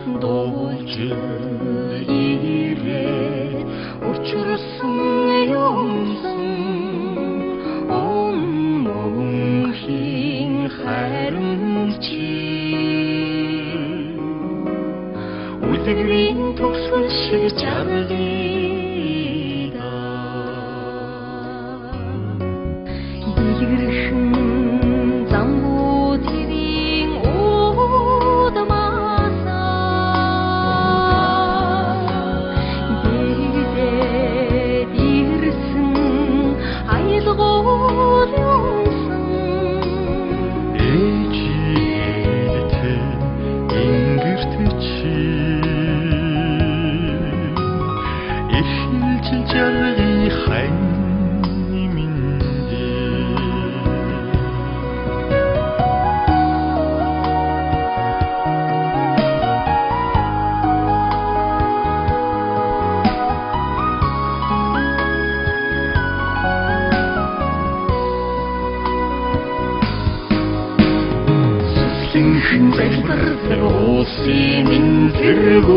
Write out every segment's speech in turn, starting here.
Дуулж ирээд учирсан юмсан он мөнхийн харимч үлгэрийн төгсгөл шиг жаргалъя да. Дэлгэрхэн замбуу тэрийн удмаасаа дэгдээд ирсэн аялгуул юмсан ээжтэй ингэрт чи эхэлж жаргий хань минь. Сүслэнхэн залбирдаг уусын минь тэргүүндээ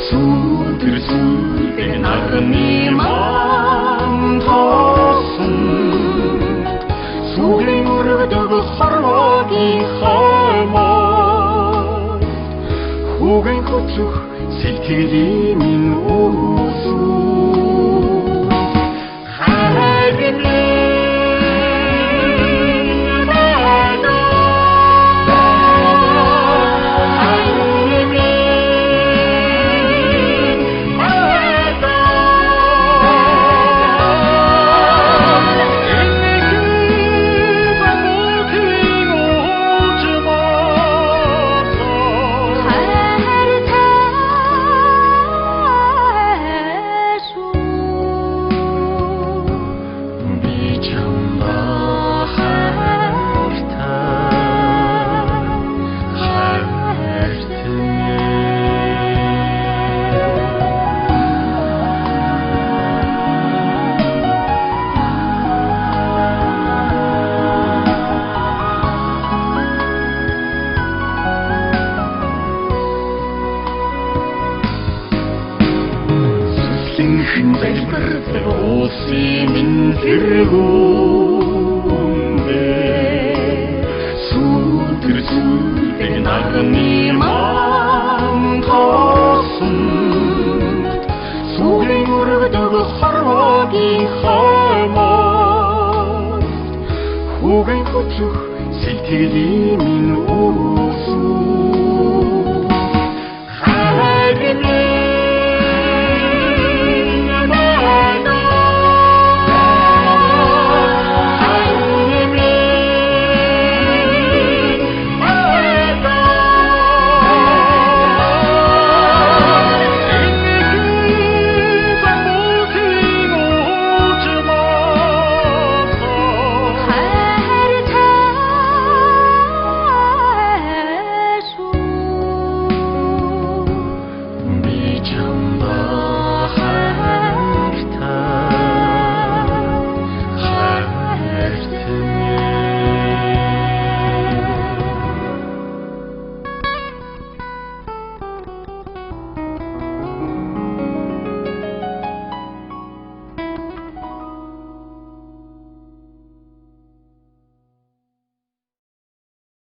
сүдэр сүдэг нарны ман тоосон сүгийн өргөдөг хорвоогийн хоймоо хүүгийн хөцөх сэтгэлийн минь үүсүү хайр. Хайртай шүү Би чамдаа хайртай, хайртай. Сүслэнхэн залбирдаг уусын минь тэргүүндээ сүдэр сүдэг нарны ман тоосон сүгийн өргөдөг хорвоогийн хоймоо хүүгийн хөцөх сэтгэлийн минь